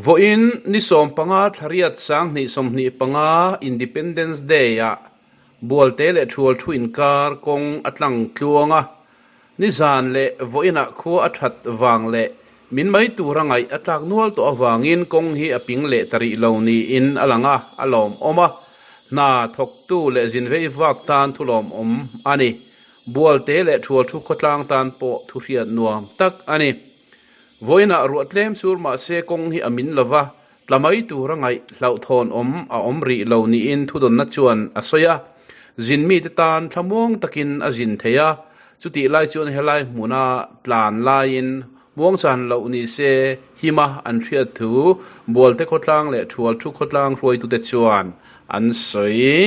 Vawiin ni 15 thlariat 2025 Independence Day-ah Bualte leh Thual thu inkar kawng a tlang tluang a, nizan leh vawiinah khua a that vang leh min mai tura ngaih a tlak nual tawh avangin kawng hi a ping leh ta rih lo niin a lang a, a lawmawm a, hna thawktu leh zinvei vak tan thu lawmawm a ni. Bualte leh Thual thu khawtlang tan pawh thu hriat nuam tak a ni. Vawiinah ruah tlem sur mahse kawng hi a min lova, tla mai tura ngaih hlauhthawn awm a awm rih lo niin thudawnna chuan a sawi a. Zin mite tan thlamuang takin a zin thei a, chutih lai chuan helai hmuna tlan laiin muangchan loh ni se hima an hriat thu Bualte khawtlang leh Thual thu khawtlang hruaitute chuan an sawi.